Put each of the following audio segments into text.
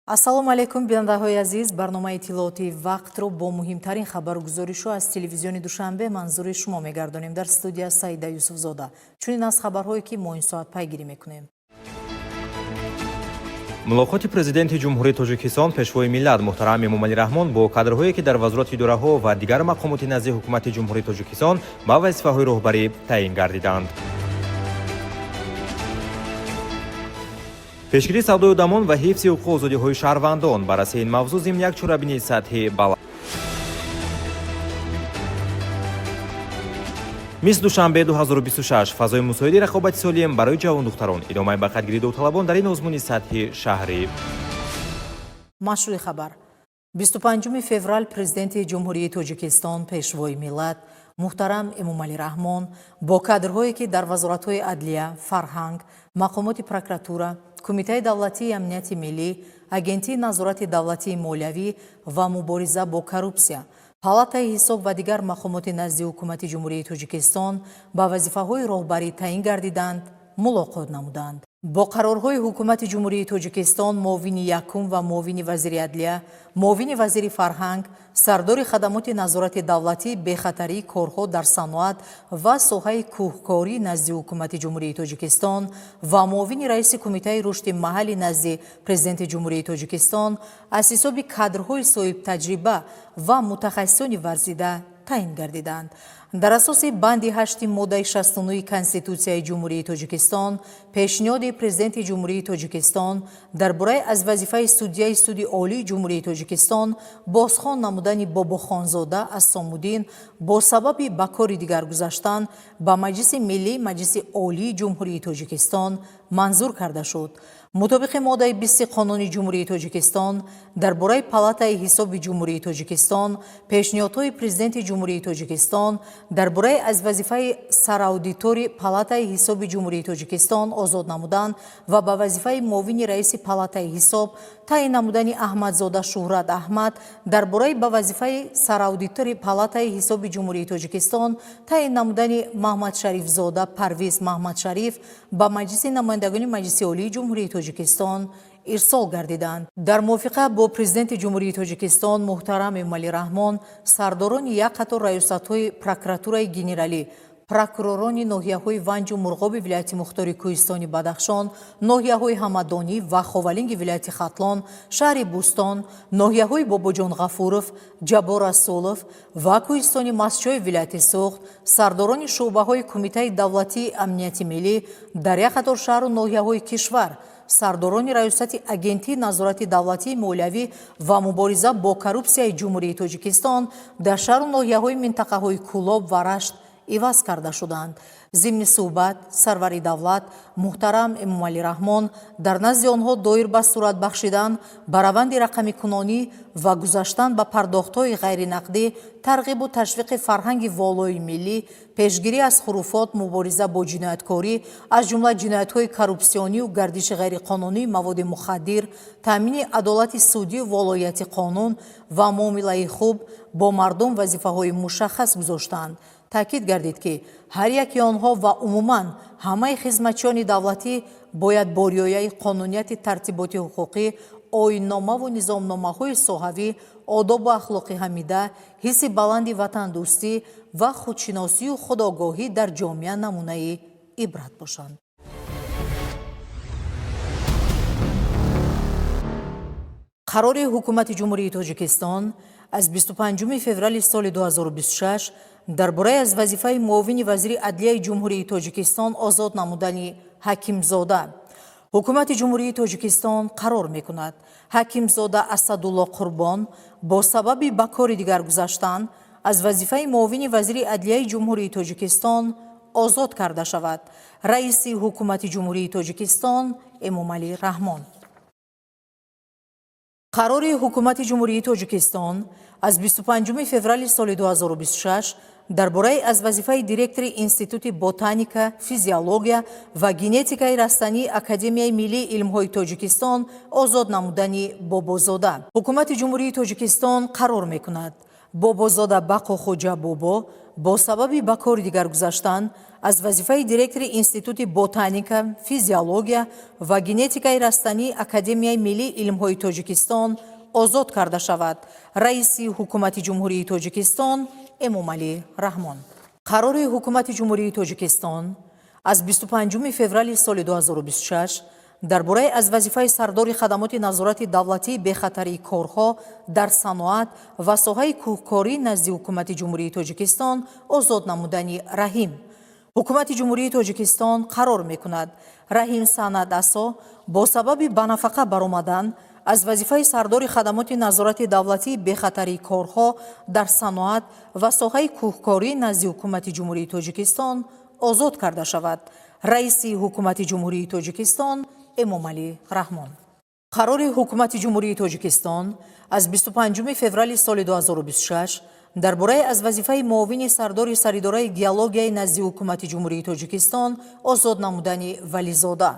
Ассалому алайкум, бинандаҳои азиз. Барномаи иттилоотии вақтро бо муҳимтарин хабару гузоришҳо аз телевизиони Душанбе манзури шумо мегардонем. Дар студия Саида Юсуфзода. Чунин аз хабарҳое, ки мо ин соат пайгирӣ мекунем. Мулоқоти Президенти Ҷумҳурии Тоҷикистон, Пешвои миллат муҳтарам Эмомалӣ Раҳмон бо кадрҳое, ки дар вазорати идораҳо ва дигар мақомоти назди Ҳукумати Ҷумҳурии Тоҷикистон ба вазифаҳои роҳбарӣ таъин гардиданд. Пешгирии савдои одамон ва ҳифзи ҳуқуқу озодиҳои шаҳрвандон. Баррасии ин мавзӯъ зимни як чорабинии сатҳи баланд. Мисс Душанбе 2026: фазои мусоиди рақобати солим барои ҷавондухтарон. Идомаи ба қайдгирии довталабон дар ин озмуни сатҳи шаҳрӣ. Машрӯи хабар. 25 феврал Президенти Ҷумҳурии Тоҷикистон, Пешвои миллат муҳтарам Эмомалӣ Раҳмон бо кадрҳое, ки дар вазоратҳои адлия, фарҳанг, мақомоти прокуратура, Кумитаи давлатии амнияти миллӣ, Агентии назорати давлатии молиявӣ ва мубориза бо коррупсия, Палатаи ҳисоб ва дигар мақомоти назди Ҳукумати Ҷумҳурии Тоҷикистон ба вазифаҳои роҳбарӣ таъин гардиданд, мулоқот намуданд. Бо қарорҳои Ҳукумати Ҷумҳурии Тоҷикистон муовини якум ва муовини вазири адлия, муовини вазири фарҳанг, сардори хадамоти назорати давлатии бехатарии корҳо дар саноат ва соҳаи кӯҳкорӣ назди Ҳукумати Ҷумҳурии Тоҷикистон ва муовини раиси Кумитаи рушди маҳаллӣ назди Президенти Ҷумҳурии Тоҷикистон аз ҳисоби кадрҳои соҳибтаҷриба ва мутахассисони варзида таъин гардиданд. Дар асоси банди ҳашти моддаи 69 Конститутсияи Ҷумҳурии Тоҷикистон, пешниҳоди Президенти Ҷумҳурии Тоҷикистон дар бораи аз вазифаи судяи Суди Олии Ҷумҳурии Тоҷикистон бозхон намудани Бобохонзода Ассомуддин бо сабаби ба кори дигар гузаштан ба Маҷлиси Миллии Маҷлиси Олии Ҷумҳурии Тоҷикистон манзур карда шуд. Мутобиқи моддаи 20 Қонуни Ҷумҳурии Тоҷикистон дар бораи Палатаи ҳисоби Ҷумҳурии Тоҷикистон, пешниҳодҳои Президенти Ҷумҳурии Тоҷикистон дар бораи аз вазифаи сараудитори Палатаи ҳисоби Ҷумҳурии Тоҷикистон озод намудан ва ба вазифаи муовини раиси Палатаи ҳисоб таъин намудани Аҳмадзода Шуҳрат Аҳмад, дар бораи ба вазифаи сараудитори Палатаи ҳисоби Ҷумҳурии Тоҷикистон таъин намудани Маҳмадшарифзода Парвиз Маҳмадшариф ба Маҷлиси намояндагони Маҷлиси Олии Ҷумҳурии Тоҷикистон ирсол гардиданд. Дар мувофиқа бо Президенти Ҷумҳурии Тоҷикистон муҳтарам Эмомалӣ Раҳмон, сардорони як қатор раёсатҳои Прокуратураи генералӣ, прокуророни ноҳияҳои Ванҷу Мурғоби вилояти мухтори Кӯҳистони Бадахшон, ноҳияҳои Ҳамадонӣ ва Ховалинги вилояти Хатлон, шаҳри Бӯстон, ноҳияҳои Бобоҷон Ғафуров, Ҷаббор Расулов ва кӯҳистони Мастчои вилояти Суғд, сардорони шӯъбаҳои Кумитаи давлатии амнияти миллӣ дар як қатор шаҳру ноҳияҳои кишвар, сардорони раёсати Агентии назорати давлатии молиявӣ ва мубориза бо коррупсияи Ҷумҳурии Тоҷикистон дар шаҳру ноҳияҳои минтақаҳои Кӯлоб ва Рашт иваз карда шуданд. Зимни суҳбат сарвари давлат муҳтарам Эмомалӣ Раҳмон дар назди онҳо доир ба суръат бахшидан ба раванди рақамикунонӣ ва гузаштан ба пардохтҳои ғайринақдӣ, тарғибу ташвиқи фарҳанги волои миллӣ, пешгирӣ аз хуруфот, мубориза бо ҷинояткорӣ, аз ҷумла ҷиноятҳои коррупсионию гардиши ғайриқонунии маводи мухаддир, таъмини адолати судию волоияти қонун ва муомилаи хуб бо мардум вазифаҳои мушаххас гузоштанд. Таъкид гардид, ки ҳар яки онҳо ва умуман ҳамаи хизматчиёни давлатӣ бояд бо риояи қонунияти тартиботи ҳуқуқӣ, оинномаву низомномаҳои соҳавӣ, одобу ахлоқи ҳамида, ҳисси баланди ватандӯстӣ ва худшиносию худогоҳӣ дар ҷомеа намунаи ибрат бошанд. Қарори Ҳукумати Ҷумҳурии Тоҷикистон аз 25 феврали соли 2026 дар бораи аз вазифаи муовини вазири адлияи Ҷумҳурии Тоҷикистон озод намудани Ҳакимзода. Ҳукумати Ҷумҳурии Тоҷикистон қарор мекунад: Ҳакимзода Асадулло Қурбон бо сабаби ба кори дигар гузаштан аз вазифаи муовини вазири адлияи Ҷумҳурии Тоҷикистон озод карда шавад. Раиси Ҳукумати Ҷумҳурии Тоҷикистон Эмомалӣ Раҳмон. Қарори Ҳукумати Ҷумҳурии Тоҷикистон аз 25 феврали соли 2026 дар бораи аз вазифаи директори Институти ботаника, физиология ва генетикаи растании Академияи миллии илмҳои Тоҷикистон озод намудани Бобозода. Ҳукумати Ҷумҳурии Тоҷикистон қарор мекунад: Бобозода Бақо Хоҷа Бобо бо сабаби ба кори дигар гузаштан Аз вазифаи директори Институти ботаника, физиология ва генетикаи растании Академияи миллии илмҳои Тоҷикистон озод карда шавад. Раиси Ҳукумати Ҷумҳурии Тоҷикистон Эмомалӣ Раҳмон. Қарори Ҳукумати Ҷумҳурии Тоҷикистон аз 25 феврали соли 2026 дар бораи аз вазифаи сардори хадамоти назорати давлатии бехатарии корҳо дар саноат ва соҳаи кӯҳкорӣ назди Ҳукумати Ҷумҳурии Тоҷикистон озод намудани Раҳим. Ҳукумати Ҷумҳурии Тоҷикистон қарор мекунад: Раҳим Санад Асо бо сабаби ба нафақа баромадан аз вазифаи сардори хадамоти назорати давлатии бехатарии корҳо дар саноат ва соҳаи кӯҳкорӣ назди Ҳукумати Ҷумҳурии Тоҷикистон озод карда шавад. Раиси Ҳукумати Ҷумҳурии Тоҷикистон Эмомалӣ Раҳмон. Қарори Ҳукумати Ҷумҳурии Тоҷикистон аз 25 феврали соли 2026 дар бораи аз вазифаи муовини сардори Саридораи геологияи назди Ҳукумати Ҷумҳурии Тоҷикистон озод намудани Вализода.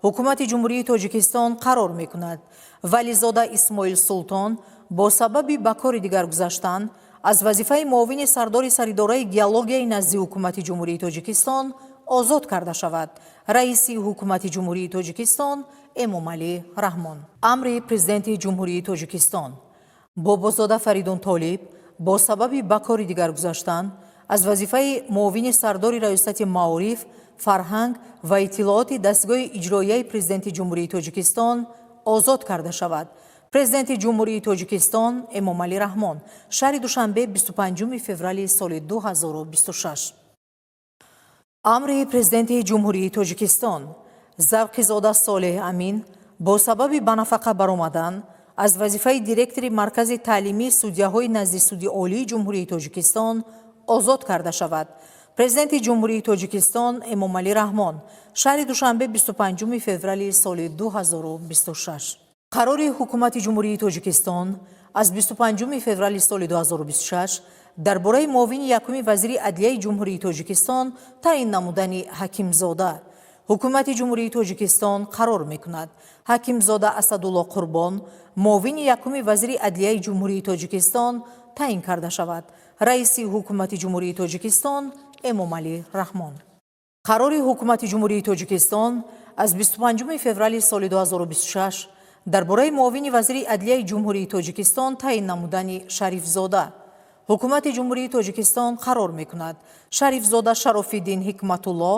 Ҳукумати Ҷумҳурии Тоҷикистон қарор мекунад: Вализода Исмоил Султон бо сабаби ба кори дигар гузаштан аз вазифаи муовини сардори Саридораи геологияи назди Ҳукумати Ҷумҳурии Тоҷикистон озод карда шавад. Раиси Ҳукумати Ҷумҳурии Тоҷикистон Эмомалӣ Раҳмон. Амри Президенти Ҷумҳурии Тоҷикистон: Бобозода Фаридун Толиб бо сабаби ба кори дигар гузаштан аз вазифаи муовини сардори Раёсати маориф, фарҳанг ва иттилооти дастгоҳи иҷроияи Президенти Ҷумҳурии Тоҷикистон озод карда шавад. Президенти Ҷумҳурии Тоҷикистон Эмомалӣ Раҳмон. Шаҳри Душанбе, 25 феврали соли 2026. Амри Президенти Ҷумҳурии Тоҷикистон: Завқизода Солеҳ Амин бо сабаби ба нафақа баромадан аз вазифаи директори Маркази таълимии судяҳои назди Суди Олии Ҷумҳурии Тоҷикистон озод карда шавад. Президенти Ҷумҳурии Тоҷикистон Эмомалӣ Раҳмон. Шаҳри Душанбе, 25 феврали соли 2026. Қарори Ҳукумати Ҷумҳурии Тоҷикистон аз 25 феврали соли 2026 дар бораи муовини якуми вазири адлияи Ҷумҳурии Тоҷикистон таъин намудани Ҳакимзода. Ҳукумати Ҷумҳурии Тоҷикистон қарор мекунад: Ҳакимзода Асадулло Қурбон муовини якуми вазири адлияи Ҷумҳурии Тоҷикистон таъин карда шавад. Раиси Ҳукумати Ҷумҳурии Тоҷикистон Эмомалӣ Раҳмон. Қарори Ҳукумати Ҷумҳурии Тоҷикистон аз 25 феврали соли 2026 дар бораи муовини вазири адлияи Ҷумҳурии Тоҷикистон таъин намудани Шарифзода. Ҳукумати Ҷумҳурии Тоҷикистон қарор мекунад: Шарифзода Шарофиддин Ҳикматулло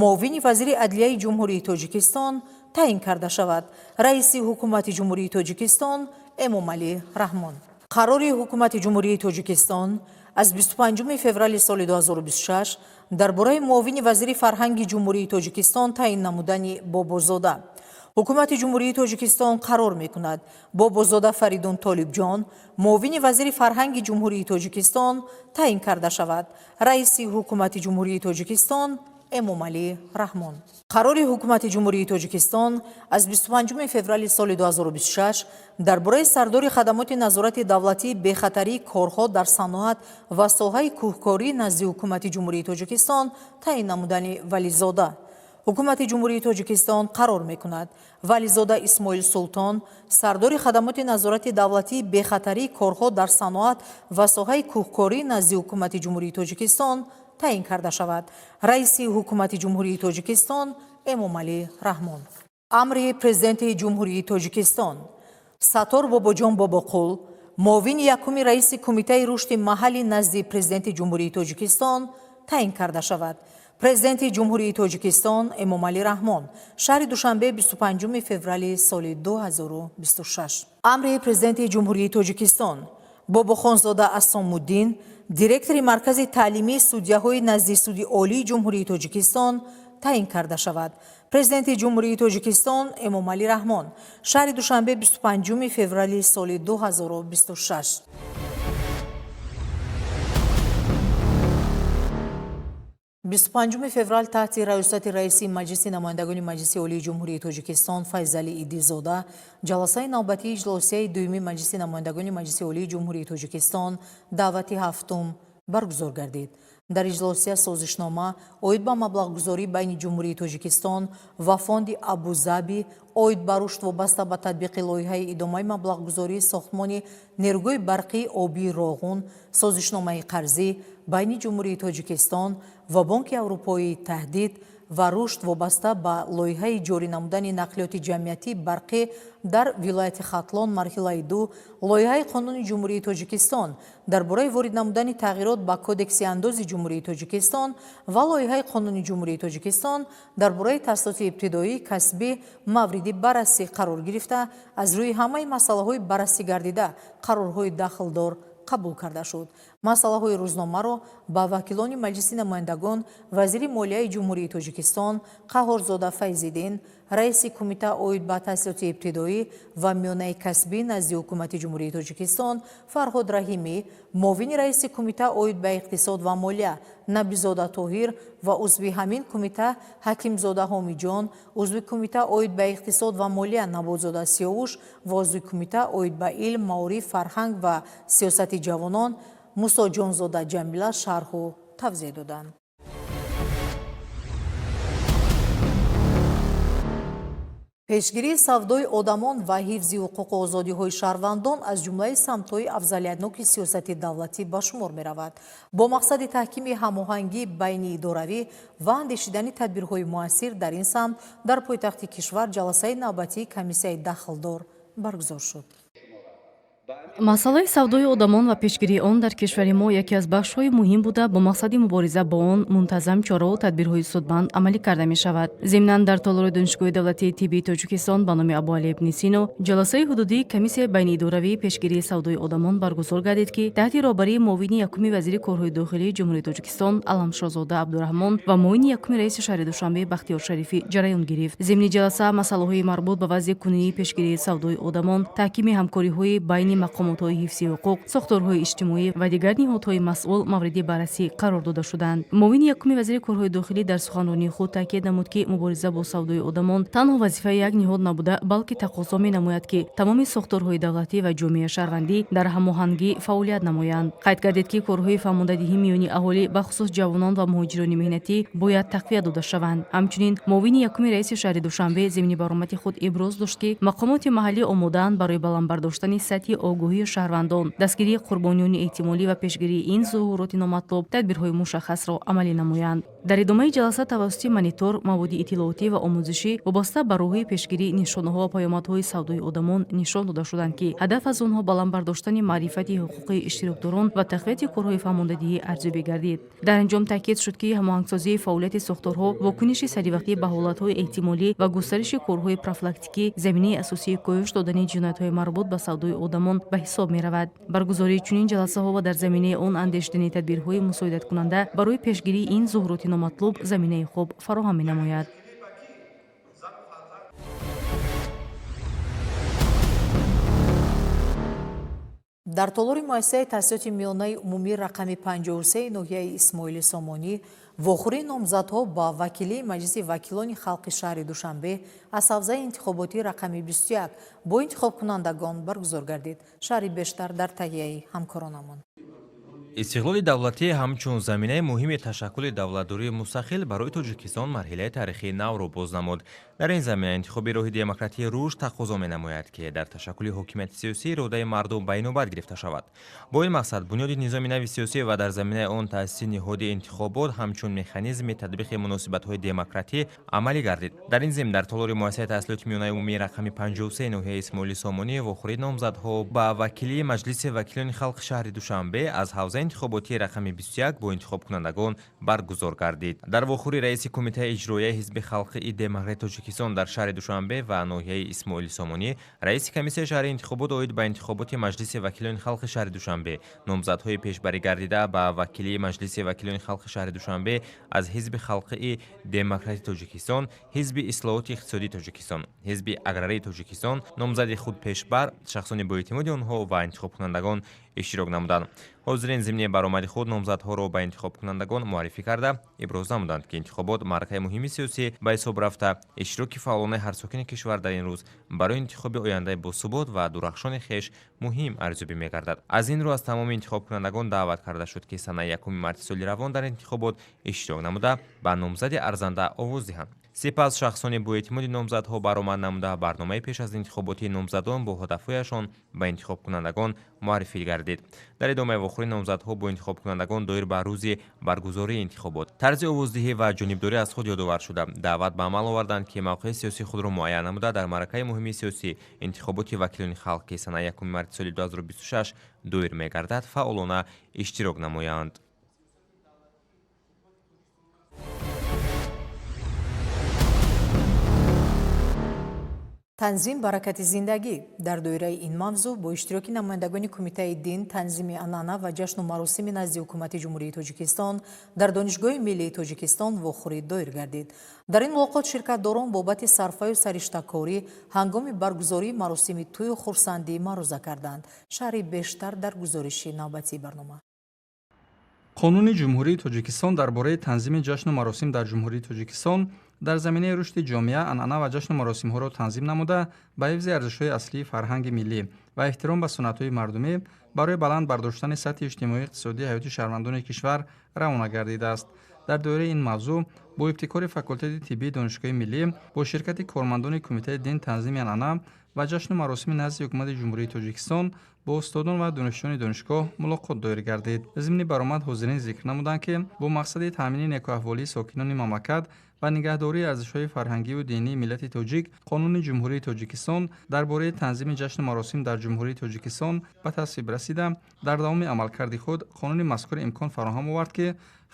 муовини вазири адлияи Ҷумҳурии Тоҷикистон таъин карда шавад. Раиси Ҳукумати Ҷумҳурии Тоҷикистон Эмомалӣ Раҳмон. Қарори Ҳукумати Ҷумҳурии Тоҷикистон аз 25 феврали соли 2026 дар бораи муовини вазири фарҳанги Ҷумҳурии Тоҷикистон таъин намудани Бобозода. Ҳукумати Ҷумҳурии Тоҷикистон қарор мекунад: Бобозода Фаридун Толибҷон муовини вазири фарҳанги Ҷумҳурии Тоҷикистон таъин карда шавад. Раиси Ҳукумати Ҷумҳурии Тоҷикистон Эмомалӣ Раҳмон. Қарори Ҳукумати Ҷумҳурии Тоҷикистон аз 25 феврали соли 2026 дар бораи сардори хадамоти назорати давлатии бехатарии корҳо дар саноат ва соҳаи кӯҳкорӣ назди Ҳукумати Ҷумҳурии Тоҷикистон таъин намудани Вализода. Ҳукумати Ҷумҳурии Тоҷикистон қарор мекунад: Вализода Исмоил Султон сардори хадамоти назорати давлатии бехатарии корҳо дар саноат ва соҳаи кӯҳкорӣ назди Ҳукумати Ҷумҳурии Тоҷикистон таъин карда шавад. Раиси Ҳукумати Ҷумҳурии Тоҷикистон Эмомалӣ Раҳмон. Амри Президенти Ҷумҳурии Тоҷикистон: Саттор Бобоҷон Бобоқул муовини якуми раиси Кумитаи рушди маҳаллӣ назди Президенти Ҷумҳурии Тоҷикистон таъин карда шавад. Президенти Ҷумҳурии Тоҷикистон Эмомалӣ Раҳмон. Шаҳри Душанбе, 25 феврали соли 2026. Амри Президенти Ҷумҳурии Тоҷикистон: Бобохонзода Асомуддин директори Маркази таълимии судяҳои назди Суди Олии Ҷумҳурии Тоҷикистон таъин карда шавад. Президенти Ҷумҳурии Тоҷикистон Эмомалӣ Раҳмон. Шаҳри Душанбе, 25 феврали соли 2026. 25 феврал таҳти раёсати раиси Маҷлиси намояндагони Маҷлиси Олии Ҷумҳурии Тоҷикистон Файзалӣ Идизода ҷаласаи навбатии иҷлосияи дуюми Маҷлиси намояндагони Маҷлиси Олии Ҷумҳурии Тоҷикистон даъвати ҳафтум баргузор гардид. Дар иҷлосия созишнома оид ба маблағгузорӣ байни Ҷумҳурии Тоҷикистон ва Фонди Абузаби оид ба рушд вобаста ба татбиқи лоиҳаи идомаи маблағгузории сохтмони нерӯгоҳи барқии обии Роғун, созишномаи қарзӣ байни Ҷумҳурии Тоҷикистон ва Бонки Аврупоии таҳдид ва рушд вобаста ба лоиҳаи ҷорӣ намудани нақлиёти ҷамъиятии барқӣ дар вилояти Хатлон марҳилаи 2, лоиҳаи қонуни Ҷумҳурии Тоҷикистон дар бораи ворид намудани тағйирот ба Кодекси андози Ҷумҳурии Тоҷикистон ва лоиҳаи қонуни Ҷумҳурии Тоҷикистон дар бораи таҳсилоти ибтидоии касбӣ мавриди баррасӣ қарор гирифта, аз рӯи ҳамаи масъалаҳои баррасӣ гардида қарорҳои дахлдор қабул карда шуд. Масъалаҳои рӯзномаро ба вакилони Маҷлиси намояндагон вазири молияи Ҷумҳурии Тоҷикистон Қаҳҳорзода Файзиддин, раиси кумита оид ба таҳсилоти ибтидоӣ ва миёнаи касбӣ назди Ҳукумати Ҷумҳурии Тоҷикистон Фарҳод Раҳимӣ, муовини раиси кумита оид ба иқтисод ва молия Набизода Тоҳир ва узви ҳамин кумита Ҳакимзода Ҳомиҷон, узви кумита оид ба иқтисод ва молия Наботзода Сиёвуш ва узви кумита оид ба илм, маориф, фарҳанг ва сиёсати ҷавонон Мусоҷонзода Ҷамила шарҳу тавзеҳ доданд. Пешгирии савдои одамон ва ҳифзи ҳуқуқу озодиҳои шаҳрвандон аз ҷумлаи самтҳои афзалиятноки сиёсати давлатӣ ба шумор меравад. Бо мақсади таҳкими ҳамоҳангӣ байни идоравӣ ва андешидани тадбирҳои муассир дар ин самт дар пойтахти кишвар ҷаласаи навбатии комиссияи дахлдор баргузор шуд. Масъалаи савдои одамон ва пешгирии он дар кишвари мо яке аз бахшҳои муҳим буда, бо мақсади мубориза бо он мунтазам чораву тадбирҳои судманд амалӣ карда мешавад. Зимнан дар толори Донишгоҳи давлатии тиббии Тоҷикистон ба номи Абуалӣ ибни Сино ҷаласаи ҳудудии комиссияи байниидоравии пешгирии савдои одамон баргузор гардид, ки таҳти роҳбарии муовини якуми вазири корҳои дохилии Ҷумҳурии Тоҷикистон Аламшоҳзода Абдураҳмон ва муовини якуми раиси шаҳри Душанбе Бахтиёр Шарифӣ ҷараён гирифт. Зимни ҷаласа масъалаҳои марбут ба вазъи кунунии пешгирии савдои одамон, таҳкими ҳамкориҳои байни мақомотҳои ҳифзи ҳуқуқ, сохторҳои иҷтимоӣ ва дигар ниҳодҳои масъул мавриди баррасӣ қарор дода шуданд. Муовини якуми вазири корҳои дохилӣ дар суханронии худ таъкид намуд, ки мубориза бо савдои одамон танҳо вазифаи як ниҳод набуда, балки тақозо менамояд, ки тамоми сохторҳои давлатӣ ва ҷомеаи шаҳрвандӣ дар ҳамоҳангӣ фаъолият намоянд. Қайд гардид, ки корҳои фаҳмондадиҳӣ миёни аҳолӣ, бахусус ҷавонон ва муҳоҷирони меҳнатӣ, бояд тақвият дода шаванд. Ҳамчунин муовини якуми раиси шаҳри Душанбе зимни баромади худ иброз дошт, ки мақомоти маҳаллӣ омодаанд барои баланд бардоштани сатҳи огоҳии шаҳрвандон, дастгирии қурбониёни эҳтимолӣ ва пешгирии ин зуҳуроти номатлуб тадбирҳои мушаххасро амалӣ намоянд. Дар идомаи ҷаласа тавассути монитор маводи иттилоотӣ ва омӯзишӣ вобаста ба роҳҳои пешгирӣ, нишонаҳо ва паёмадҳои савдои одамон нишон дода шуданд, ки ҳадаф аз онҳо баланд бардоштани маърифати ҳуқуқии иштирокдорон ва тақвияти корҳои фаҳмондадиҳӣ арзёбӣ гардид. Дар анҷом таъкид шуд, ки ҳамоҳангсозии фаъолияти сохторҳо, вокуниши саривақтӣ ба ҳолатҳои эҳтимолӣ ва густариши корҳои профилактикӣ заминаи асосии коҳиш додани ҷиноятҳои марбут ба савдои одамон ба ҳисоб меравад. Баргузории чунин ҷаласаҳо ва дар заминаи он андешидани тадбирҳои мусоидаткунанда барои пешгирии ин зуҳуроти номатлуб заминаи хуб фароҳам менамояд. Дар толори муассисаи таҳсилоти миёнаи умумӣ рақами 53 ноҳияи Исмоили Сомонӣ вохӯрии номзадҳо ба вакилии Маҷлиси вакилони халқи шаҳри Душанбе аз ҳавзаи интихоботии рақами 21 бо интихобкунандагон баргузор гардид. Шарҳи бештар дар таҳияи ҳамкоронамон. Истиқлоли давлатӣ ҳамчун заминаи муҳими ташаккули давлатдории мустақил барои Тоҷикистон марҳилаи таърихии навро боз намуд. Дар ин замина интихоби роҳи демократии рушд тақозо менамояд, ки дар ташаккули ҳокимияти сиёсӣ иродаи мардум ба инобат гирифта шавад. Бо ин мақсад бунёди низоми нави сиёсӣ ва дар заминаи он таъсиси ниҳоди интихобот ҳамчун механизми татбиқи муносибатҳои демократӣ амалӣ гардид. Дар ин зимн дар толори муассисаи таҳсилоти миёнаи умумии рақами 53 ноҳияи Исмоили Сомонӣ вохӯрии номзадҳо ба вакилии Маҷлиси вакилони халқи шаҳри Душанбе аз ҳавзаи интихоботии рақами 21 бо интихобкунандагон баргузор гардид. Дар вохӯрӣ раиси кумитаи иҷроияи ҳизби халқии демократии Тоҷикистон дар шаҳри Душанбе ва ноҳияи Исмоили Сомонӣ, раиси комиссияи шаҳри интихобот оид ба интихоботи Маҷлиси вакилони халқи шаҳри Душанбе, номзадҳои пешбарӣ гардида ба вакилии Маҷлиси вакилони халқи шаҳри Душанбе аз ҳизби халқии демократии Тоҷикистон, ҳизби ислоҳоти иқтисодии Тоҷикистон, ҳизби аграрии Тоҷикистон, номзади худ пешбар, шахсони боэътимоди онҳо ва интихобкунандагон иштирок намуданд. Ҳозирин зимни баромади худ номзадҳоро ба интихобкунандагон муаррифӣ карда, иброз намуданд, ки интихобот маъракаи муҳими сиёсӣ ба ҳисоб рафта, иштироки фаъолонаи ҳар сокини кишвар дар ин рӯз барои интихоби ояндаи босубот ва дурахшони хеш муҳим арзёбӣ мегардад. Аз ин рӯ аз тамоми интихобкунандагон даъват карда шуд, ки санаи 1 марти соли равон дар интихобот иштирок намуда, ба номзади арзанда овоз диҳанд. Сипас шахсони боэътимоди номзадҳо баромад намуда, барномаи пеш аз интихоботии номзадон бо ҳадафҳояшон ба интихобкунандагон муаррифӣ гардид. Дар идомаи вохӯрӣ номзадҳо бо интихобкунандагон доир ба рӯзи баргузории интихобот, тарзи овоздиҳӣ ва ҷонибдорӣ аз худ ёдовар шуда, даъват ба амал оварданд, ки мавқеи сиёсии худро муайян намуда, дар маъракаи муҳими сиёсӣ интихоботи вакилони халқ, ки санаи 1 марти соли 2026 доир мегардад, фаъолона иштирок намоянд. Танзим баракати зиндагӣ. Дар доираи ин мавзӯъ бо иштироки намояндагони Кумитаи дин, танзими анъана ва ҷашну маросими назди Ҳукумати Ҷумҳурии Тоҷикистон дар Донишгоҳи миллии Тоҷикистон вохӯрӣ доир гардид. Дар ин мулоқот ширкатдорон бобати сарфаю сариштакорӣ ҳангоми баргузории маросими тӯю хурсандӣ маъруза карданд. Шарҳи бештар дар гузориши навбатии барнома. Қонуни Ҷумҳурии Тоҷикистон дар бораи танзими ҷашну маросим дар Ҷумҳурии Тоҷикистон дар заминаи рушди ҷомеа анъана ва ҷашну маросимҳоро танзим намуда, ба ҳифзи арзишҳои аслии фарҳанги миллӣ ва эҳтиром ба суннатҳои мардумӣ барои баланд бардоштани сатҳи иҷтимоию иқтисодии ҳаёти шаҳрвандони кишвар равона гардидааст. Дар доираи ин мавзӯъ бо ибтикори факултети тиббии Донишгоҳи миллӣ бо ширкати кормандони Кумитаи дин, танзими анъана ва ҷашну маросими назди Ҳукумати Ҷумҳурии Тоҷикистон бо устодон ва донишҷӯёни донишгоҳ мулоқот доир гардид. Зимни баромад ҳозирин зикр намуданд, ки бо мақсади таъмини некӯаҳволии сокинони мамлакат ва нигаҳдории арзишҳои фарҳангиву динии миллати тоҷик Қонуни Ҷумҳурии Тоҷикистон дар бораи танзими ҷашну маросим дар Ҷумҳурии Тоҷикистон ба тасвиб расида, дар давоми амалкарди худ қонуни мазкур имкон фароҳам овард, ки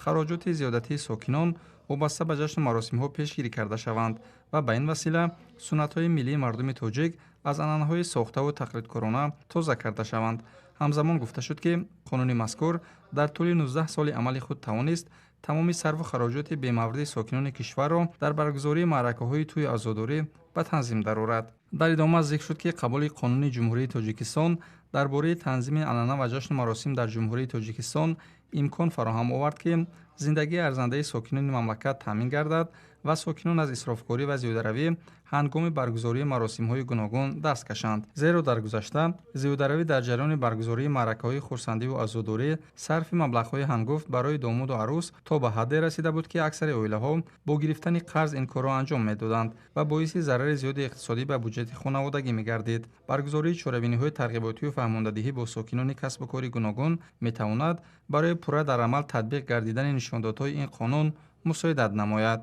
хароҷоти зиёдатии сокинон вобаста ба ҷашну маросимҳо пешгирӣ карда шаванд ва ба ин васила суннатҳои миллии мардуми тоҷик аз анъанаҳои сохтаву тақлидкорона тоза карда шаванд. Ҳамзамон гуфта шуд, ки қонуни мазкур дар тӯли 19 соли амали худ тавонист тамоми сарфу хароҷоти бемавриди сокинони кишварро дар баргузории маъракаҳои тӯи азодорӣ ба танзим дарорад. Дар идома зикр шуд, ки қабули Қонуни Ҷумҳурии Тоҷикистон дар бораи танзими анъана ва ҷашну маросим дар Ҷумҳурии Тоҷикистон имкон фароҳам овард, ки зиндагии арзандаи сокинони мамлакат таъмин гардад ва сокинон аз исрофкорӣ ва зиёдаравӣ ҳангоми баргузории маросимҳои гуногун даст кашанд. Зеро дар гузашта зиёдаравӣ дар ҷараёни баргузории маъракаҳои хурсандиву азодорӣ, сарфи маблағҳои ҳангуфт барои домоду арӯс то ба ҳадде расида буд, ки аксари оилаҳо бо гирифтани қарз ин корро анҷом медоданд ва боиси зарари зиёди иқтисодӣ ба буҷети хонаводагӣ мегардид. Баргузории чорабиниҳои тарғиботию фаҳмондадиҳӣ бо сокинони касбу кори гуногун метавонад барои пурра дар амал татбиқ гардидани нишондодҳои ин қонун мусоидат намояд.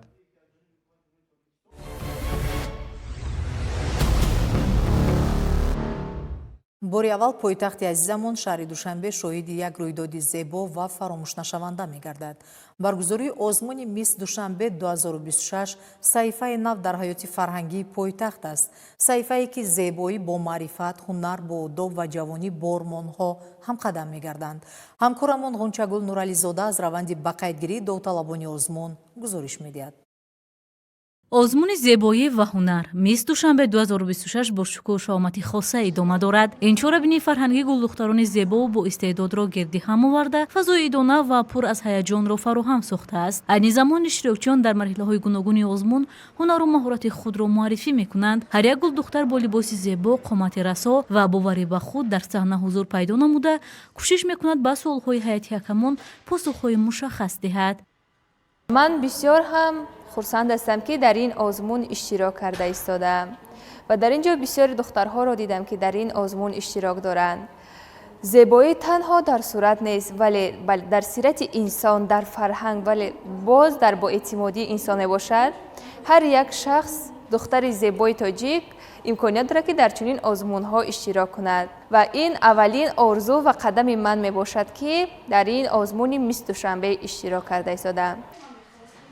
Бори аввал пойтахти азизамон шаҳри Душанбе шоҳиди як рӯйдоди зебо ва фаромӯшнашаванда мегардад. Баргузории озмуни Мисс Душанбе 2026 саҳифаи нав дар ҳаёти фарҳангии пойтахт аст. Саҳифае, ки зебоӣ бо маърифат, ҳунар бо одоб ва ҷавонӣ бо ормонҳо ҳамқадам мегарданд. Ҳамкорамон Ғунчагул Нурализода аз раванди ба қайдгирии довталабони озмун гузориш медиҳад. Озмуни зебоӣ ва ҳунар Мисс Душанбе 2026 бо шукӯҳу шаҳомати хоса идома дорад. Ин чорабинии фарҳангӣ гулдухтарони зебову боистеъдодро гирди ҳам оварда, фазои идона ва пур аз ҳаяҷонро фароҳам сохтааст. Айни замон иштирокчиён дар марҳилаҳои гуногуни озмун ҳунару маҳорати худро муаррифӣ мекунанд. Ҳар як гулдухтар бо либоси зебо, қомати расо ва боварӣ ба худ дар саҳна ҳузур пайдо намуда, кӯшиш мекунад ба суолҳои ҳайати ҳакамон посухҳои мушаххас диҳад. Ман бисёр ҳам хурсанд ҳастам, ки дар ин озмун иштирок карда истодаам ва дар ин ҷо бисёри духтарҳоро дидам, ки дар ин озмун иштирок доранд. Зебоӣ танҳо дар сурат нест, вале дар сирати инсон, дар фарҳанг, вале боз дар боэътимодии инсон мебошад. Ҳар як шахс, духтари зебои тоҷик, имконият дорад, ки дар чунин озмунҳо иштирок кунад ва ин аввалин орзу ва қадами ман мебошад, ки дар ин озмуни Мисс Душанбе иштирок карда истодаам.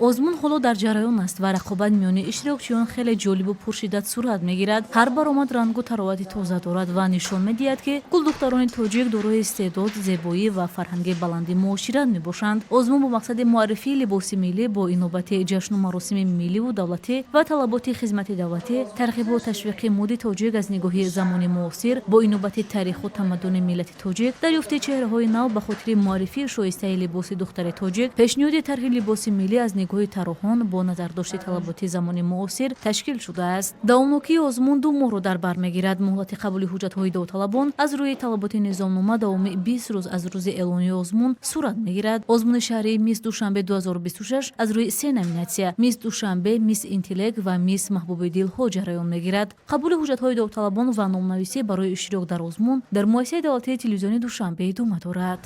Озмун ҳоло дар ҷараён аст ва рақобат миёни иштирокчиён хеле ҷолибу пуршиддат сурат мегирад. Ҳар баромад рангу таровати тоза дорад ва нишон медиҳад, ки гулдухтарони тоҷик дорои истеъдод, зебоӣ ва фарҳанги баланди муошират мебошанд. Озмун бо мақсади муаррифии либоси миллӣ бо инобати ҷашну маросими милливу давлатӣ ва талаботи хизмати давлатӣ, тарғибу ташвиқи мӯди тоҷик аз нигоҳи замони муосир бо инобати таъриху тамаддуни миллати тоҷик, дарёфти чеҳраҳои нав ба хотири муаррифии шоистаи либоси духтари тоҷик, пешниҳоди тарҳи либоси миллӣ аз нигоҳи тарроҳон бо назардошти талаботи замони муосир ташкил шудааст. Давомнокии озмун 2 моҳро дар бар мегирад. Муҳлати қабули ҳуҷҷатҳои довталабон аз рӯи талаботи низомнома давоми 20 рӯз аз рӯзи эълони озмун сурат мегирад. Озмуни шаҳрии Мисс Душанбе 2026 аз рӯи се номинатсия: Мисс Душанбе, Мисс Интеллект ва Мисс Маҳбуби дилҳо ҷараён мегирад. Қабули ҳуҷҷатҳои довталабон ва номнависӣ барои иштирок дар озмун дар муассисаи давлатии телевизиони Душанбе идома дорад.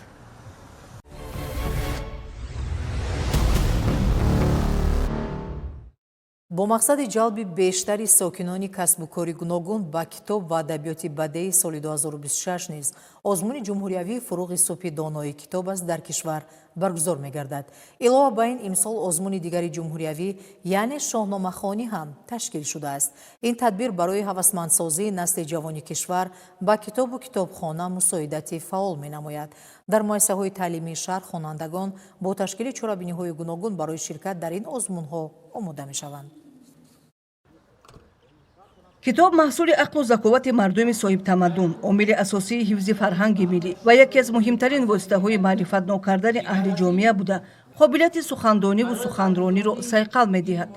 Бо мақсади ҷалби бештари сокинони касбу кори гуногун ба китоб ва адабиёти бадеи, соли 2026 низ озмуни ҷумҳуриявии «Фурӯғи субҳи донои китоб аст» дар кишвар баргузор мегардад. Илова ба ин, имсол озмуни дигари ҷумҳуриявӣ, яъне шоҳномахонӣ ҳам ташкил шудааст. Ин тадбир барои ҳавасмандсозии насли ҷавони кишвар ба китобу китобхона мусоидати фаъол менамояд. Дар муассисаҳои таълимии шаҳр хонандагон бо ташкили чорабиниҳои гуногун барои ширкат дар ин озмунҳо омода мешаванд. Китоб маҳсули ақлу заковати мардуми соҳибтамаддун, омили асосии ҳифзи фарҳанги миллӣ ва яке аз муҳимтарин воситаҳои маърифатнок кардани аҳли ҷомеа буда, қобилияти сухандониву суханрониро сайқал медиҳад,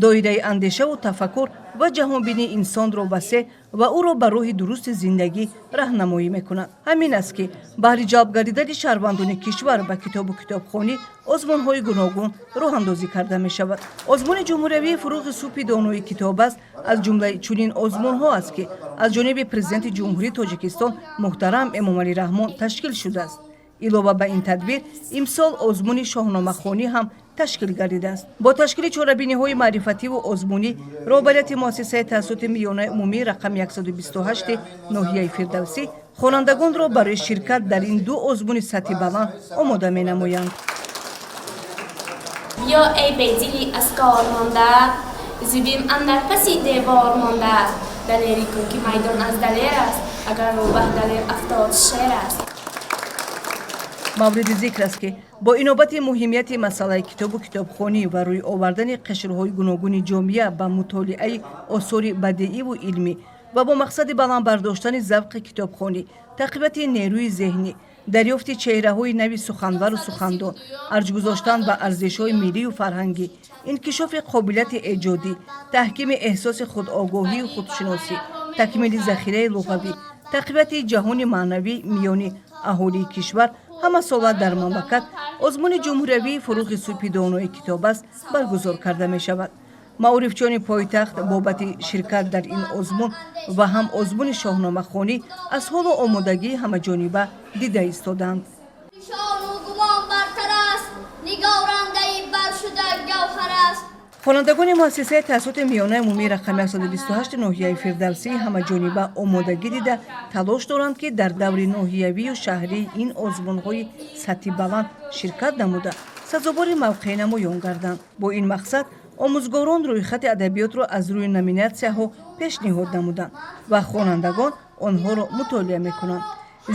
доираи андешаву тафаккур ва ҷаҳонбинии инсонро васеъ ва ӯро ба роҳи дурусти зиндагӣ раҳнамоӣ мекунад. Ҳамин аст, ки баҳри ҷалб гардидани шаҳрвандони кишвар ба китобу китобхонӣ озмунҳои гуногун роҳандозӣ карда мешавад. Озмуни ҷумҳуриявии «Фурӯғи субҳи донои китоб аст» аз ҷумлаи чунин озмунҳо аст, ки аз ҷониби Президенти Ҷумҳурии Тоҷикистон муҳтарам Эмомалӣ Раҳмон ташкил шудааст. Илова ба ин тадбир, имсол озмуни шоҳномахонӣ ҳам ташкил гардидааст. Бо ташкили чорабиниҳои маърифативу озмунӣ роҳбарияти муассисаи таҳсилоти миёнаи умумӣ рақами 128 ноҳияи Фирдавсӣ хонандагонро барои ширкат дар ин ду озмуни сатҳи баланд омода менамоянд. Биё, эй бедили аз кор монда, зи бим андар паси девор монда. Далерӣ кун, ки майдон аз далер аст, агар рӯбаҳ далер афтод, шер аст. Мавриди зикр аст, ки бо инобати муҳимияти масъалаи китобу китобхонӣ ва рӯй овардани қишрҳои гуногуни ҷомеа ба мутолиаи осори бадеиву илмӣ ва бо мақсади баланд бардоштани завқи китобхонӣ, тақвияти нерӯи зеҳнӣ, дарёфти чеҳраҳои нави суханвару сухандон, арҷгузоштан ба арзишҳои миллию фарҳангӣ, инкишофи қобилияти эҷодӣ, таҳкими эҳсоси худогоҳию худшиносӣ, такмили захираи луғавӣ, тақвияти ҷаҳони маънавӣ миёни аҳолии кишвар, ҳамасола дар мамлакат озмуни ҷумҳуриявии «Фурӯғи субҳи донои китоб аст» баргузор карда мешавад. Маорифчиёни пойтахт бобати ширкат дар ин озмун ва ҳам озмуни шоҳномахонӣ аз ҳолу омодагии ҳамаҷониба дида истодаанд. Нишону гумон бартар аст, нигорандаи баршуда гавҳар аст. Хонандагони муассисаи таҳсилоти миёнаи умумии рақами 128 ноҳияи Фирдавсӣ ҳамаҷониба омодагӣ дида, талош доранд, ки дар даври ноҳиявию шаҳрии ин озмунҳои сатҳи баланд ширкат намуда, сазовори мавқеъ намоён гарданд. Бо ин мақсад омӯзгорон рӯйхати адабиётро аз рӯи номинатсияҳо пешниҳод намуданд ва хонандагон онҳоро мутолиа мекунанд.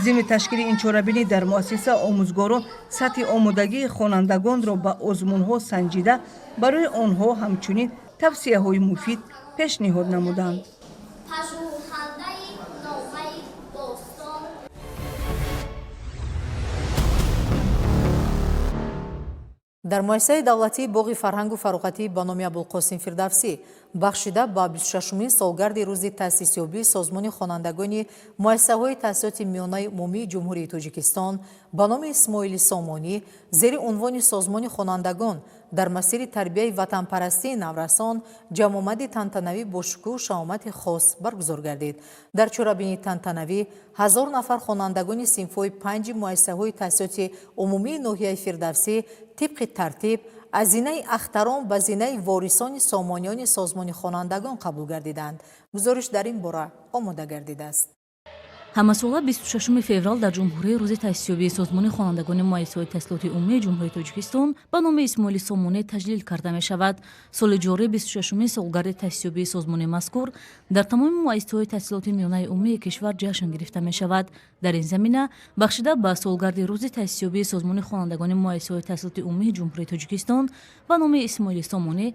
Зимни ташкили ин чорабинӣ дар муассиса омӯзгорон сатҳи омодагии хонандагонро ба озмунҳо санҷида, барои онҳо ҳамчунин тавсияҳои муфид пешниҳод намуданд. Пажӯҳандаи номаи бостон. Дар муассисаи давлатии боғи фарҳангу фароғатӣ ба номи Абулқосим Фирдавсӣ, бахшида ба 26-умин солгарди рӯзи таъсисёбии Созмони хонандагони муассисаҳои таҳсилоти миёнаи умумии Ҷумҳурии Тоҷикистон ба номи Исмоили Сомонӣ, зери унвони «Созмони хонандагон дар масири тарбияи ватанпарастии наврасон» ҷамъомади тантанавӣ бо шукӯҳу шаҳомати хос баргузор гардид. Дар чорабинии тантанавӣ 1000 нафар хонандагони синфҳои панҷи муассисаҳои таҳсилоти умумии ноҳияи Фирдавсӣ тибқи тартиб аз зинаи ахтарон ба зинаи ворисони сомониёни Созмони хонандагон қабул гардиданд. Гузориш дар ин бора омода гардидааст. Ҳамасола 26 феврал дар ҷумҳурии рӯзи таъсисёбии Созмони хонандагони муассисаҳои таҳсилоти умумии Ҷумҳурии Тоҷикистон ба номи Исмоили Сомонӣ таҷлил карда мешавад. Соли ҷорӣ 26-уми солгарди таъсисёбии созмони мазкур дар тамоми муассисаҳои таҳсилоти миёнаи умумии кишвар ҷашн гирифта мешавад. Дар ин замина бахшида ба солгарди рӯзи таъсисёбии Созмони хонандагони муассисаҳои таҳсилоти умумии Ҷумҳурии Тоҷикистон ба номи Исмоили Сомонӣ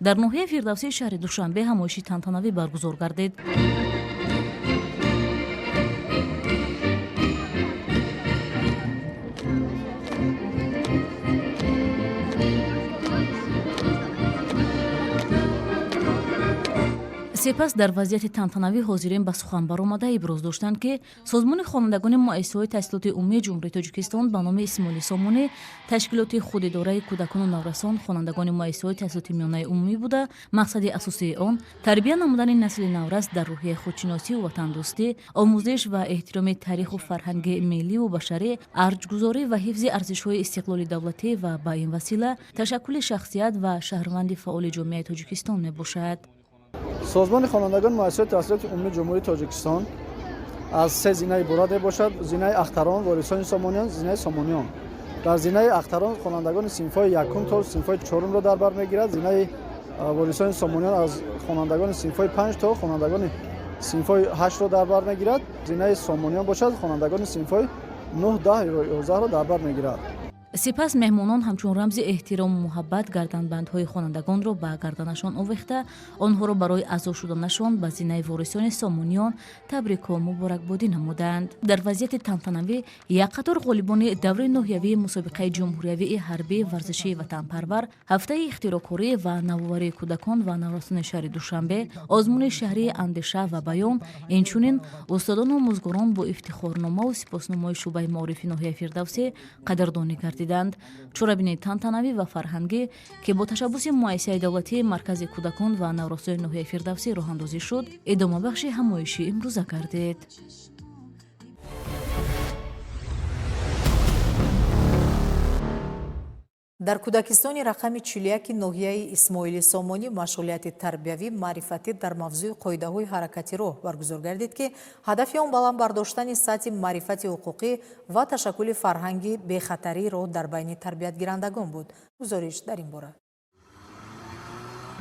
дар ноҳияи Фирдавсии шаҳри Душанбе ҳамоиши тантанавӣ баргузор гардид. Сепас дар вазъияти тантанавӣ ҳозирин ба сухан баромада иброз доштанд, ки Созмони хонандагони муассисаҳои таҳсилоти умумии Ҷумҳурии Тоҷикистон ба номи Исмоили Сомонӣ ташкилоти худидораи кӯдакону наврасон, хонандагони муассисаҳои таҳсилоти миёнаи умумӣ буда, мақсади асосии он тарбия намудани насли наврас дар рӯҳияи худшиносию ватандӯстӣ, омӯзиш ва эҳтироми таъриху фарҳанги милливу башарӣ, арҷгузорӣ ва ҳифзи арзишҳои истиқлоли давлатӣ ва ба ин васила ташаккули шахсият ва шаҳрванди фаъоли ҷомеаи Тоҷикистон мебошад. Созмони хонандагони муассисаҳои таҳсилоти умумии Ҷумҳурии Тоҷикистон аз се зина иборат мебошад: зинаи ахтарон, ворисони Сомониён, зинаи Сомониён. Дар зинаи ахтарон хонандагони синфҳои якум то синфҳои чорумро дар бар мегирад. Зинаи ворисони Сомониён аз хонандагони синфҳои панҷ то хонандагони синфҳои ҳаштро дар бар мегирад. Зинаи Сомониён бошад, хонандагони синфҳои нӯҳ, 10, 11-ро дар бар мегирад. Сипас меҳмонон ҳамчун рамзи эҳтирому муҳаббат гарданбандҳои хонандагонро ба гарданашон овехта, онҳоро барои аъзо шуданашон ба зинаи ворисони Сомониён табрику муборакбодӣ намуданд. Дар вазъияти тантанавӣ як қатор ғолибони даври ноҳиявии мусобиқаи ҷумҳуриявии ҳарбии варзишии ватанпарвар, ҳафтаи ихтироъкорӣ ва навоварии кӯдакон ва наврасони шаҳри Душанбе, озмуни шаҳрии андеша ва баён, инчунин устодону омӯзгорон бо ифтихорномаву сипосномаи шӯъбаи маорифи ноҳияи Фирдавсӣ қадрдонӣ гардиданд. Чорабинии тантанавӣ ва фарҳангӣ, ки бо ташаббуси муассисаи давлатии Маркази кӯдакон ва наврасони ноҳияи Фирдавсӣ роҳандозӣ шуд, идомабахши ҳамоиши имрӯза гардид. Дар кӯдакистони рақами 41 ноҳияи Исмоили Сомонӣ машғулияти тарбиявӣ маърифатӣ дар мавзӯи қоидаҳои ҳаракати роҳ баргузор гардид, ки ҳадафи он баланд бардоштани сатҳи маърифати ҳуқуқӣ ва ташаккули фарҳанги бехатарии роҳ дар байни тарбиятгирандагон буд. Гузориш дар ин бора.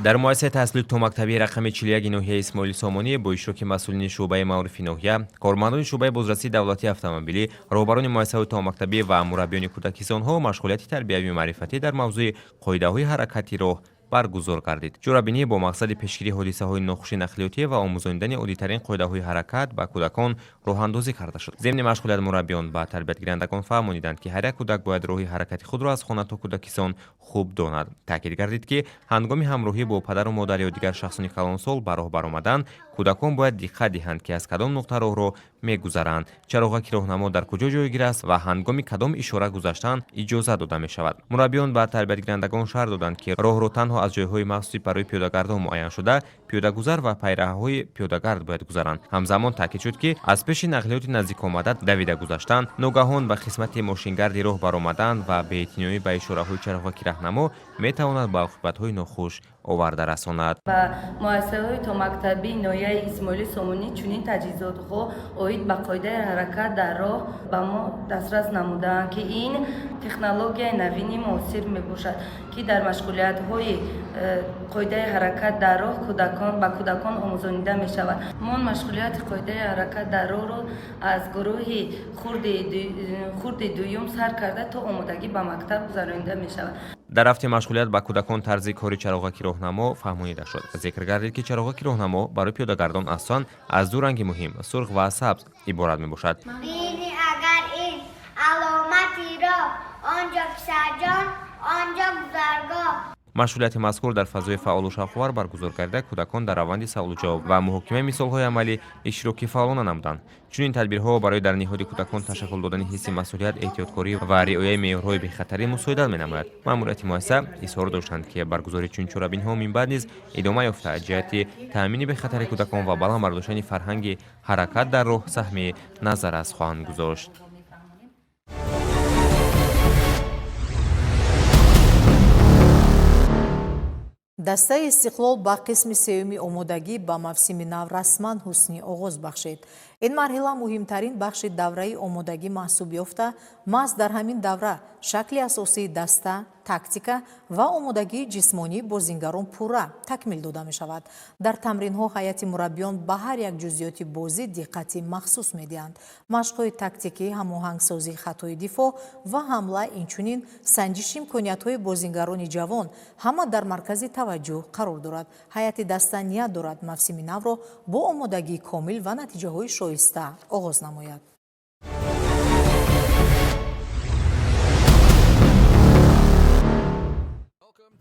Дар муассисаи таҳсилоти томактабии рақами 41 ноҳияи Исмоили Сомонӣ бо иштироки масъулини шӯъбаи маорифи ноҳия, кормандони шӯъбаи бозрасии давлатии автомобилӣ, роҳбарони муассисаҳои томактабӣ ва мураббиёни кӯдакистонҳо машғулияти тарбиявию маърифатӣ дар мавзӯи қоидаҳои ҳаракати роҳ баргузор гардид. Чорабинӣ бо мақсади пешгирии ҳодисаҳои нохуши нақлиётӣ ва омӯзонидани оддитарин қоидаҳои ҳаракат ба кӯдакон роҳандозӣ карда шуд. Зимни машғулият мураббиён ба тарбиятгирандагон фаҳмониданд, ки ҳар як кӯдак бояд роҳи ҳаракати худро аз хона то кӯдакистон хуб донад. Таъкид гардид, ки ҳангоми ҳамроҳӣ бо падару модар ё дигар шахсони калонсол ба роҳ баромадан, кӯдакон бояд диққат диҳанд, ки аз кадом нуқта роҳро мегузаранд, чароғаки роҳнамо дар куҷо ҷойгир аст ва ҳангоми кадом ишора гузаштан иҷоза дода мешавад. Мураббиён ба тарбиятгирандагон шарҳ доданд, ки роҳро танҳо аз ҷойҳои махсуси барои пиёдагардон муайяншуда, пиёдагузар ва пайраҳаҳои пиёдагард бояд гузаранд. Ҳамзамон таъкид шуд, ки аз пеши нақлиёти наздикомада давида гузаштан, ногаҳон ба қисмати мошингарди роҳ баромадан ва беэътиноӣ ба ишораҳои чароғаки раҳнамо метавонад ба оқибатҳои нохуш оварда расонад. Ба муассисаҳои томактабии ноҳияи Исмоили Сомонӣ чунин таҷҳизотҳо оид ба қоидаи ҳаракат дар роҳ ба мо дастрас намудаанд, ки ин технологияи навини муосир мебошад, ки дар машғулиятҳои қоидаи ҳаракат дар роҳ ба кӯдакон омӯзонида мешавад. Мо машғулияти қоидаи ҳаракат дар роҳро аз гурӯҳи хурди дуюм сар карда то омодагӣ ба мактаб гузаронида мешавад. Дар рафти машғулият ба кӯдакон тарзи кори чароғаки роҳнамо фаҳмонида шуд. Зикр гардид, ки чароғаки роҳнамо барои пиёдагардон асосан аз ду ранги муҳим сурх ва сабз иборат мебошад. Бини агар ин аломати роҳ, он ҷо писарҷон, он ҷо гузаргоҳ. Машғулияти мазкур дар фазои фаъолу шавқовар баргузор карда, кӯдакон дар раванди саволу ҷавоб ва муҳокимаи мисолҳои амалӣ иштироки фаъолона намуданд. Чунин тадбирҳо барои дар ниҳоди кӯдакон ташаккул додани ҳисси масъулият, эҳтиёткорӣ ва риояи меъёрҳои бехатарӣ мусоидат менамояд. Маъмурияти муассиса изҳор доштанд, ки баргузории чунин чорабиниҳо минбаъд низ идома ёфта, ҷиҳати таъмини бехатарии кӯдакон ва баланд бардоштани фарҳанги ҳаракат дар роҳ саҳми назаррас хоҳанд гузошт. Дастаи Истиқлол ба қисми сеюми омодагӣ ба мавсими нав расман ҳусни оғоз бахшид. Ин марҳила муҳимтарин бахши давраи омодагӣ маҳсуб ёфта, маҳз дар ҳамин давра шакли асосии даста, тактика ва омодагии ҷисмонии бозингарон пурра такмил дода мешавад. Дар тамринҳо ҳайати мураббиён ба ҳар як ҷузъиёти бозӣ диққати махсус медиҳанд. Машқҳои тактикӣ, ҳамоҳангсозии хатҳои дифоъ ва ҳамла, инчунин санҷиши имкониятҳои бозингарони ҷавон ҳама дар маркази таваҷҷӯҳ қарор дорад. Ҳайати даста ният дорад мавсими навро бо омодагии комил ва натиҷаҳои шоиста оғоз намояд.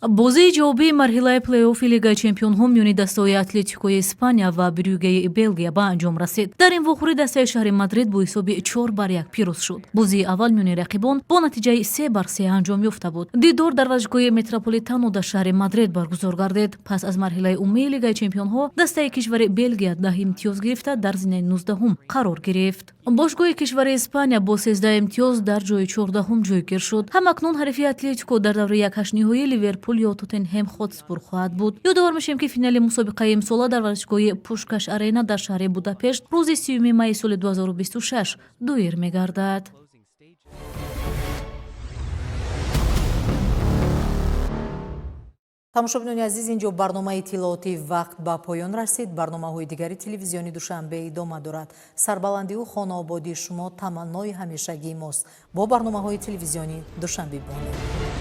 Бозии ҷавобии марҳилаи плей-оффи Лигаи чемпионҳо миёни дастаҳои Атлетикои Испания ва Брюгеи Белгия ба анҷом расид. Дар ин вохӯрӣ дастаи шаҳри Мадрид бо ҳисоби 4-1 пирӯз шуд. Бозии аввал миёни рақибон бо натиҷаи 3-3 анҷом ёфта буд. Дидор дар варзишгоҳи Метрополитано дар шаҳри Мадрид баргузор гардид. Пас аз марҳилаи умумии Лигаи чемпионҳо дастаи кишвари Белгия 10 имтиёз гирифта, дар зинаи 19-ум қарор гирифт. Бошгоҳи кишвари Испания бо 13 имтиёз дар ҷои 14-ум ҷойгир шуд. Ҳамакнун ҳарифи Атлетико дар давраи якҳаштниҳоӣ Ливерпул ё Тоттенҳем Хотспур хоҳад буд. Ёдовар мешавем, ки финали мусобиқаи имсола дар варзишгоҳи Пушкаш Арена дар шаҳри Будапешт рӯзи 30 майи соли 2026 доир мегардад. Тамошобинони азиз, инҷо барномаи иттилоотии «Вақт» ба поён расид. Барномаҳои дигари телевизиони Душанбе идома дорад. Сарбаландию хонаободии шумо таманнои ҳамешагии мост. Бо барномаҳои телевизиони Душанбе бимонед.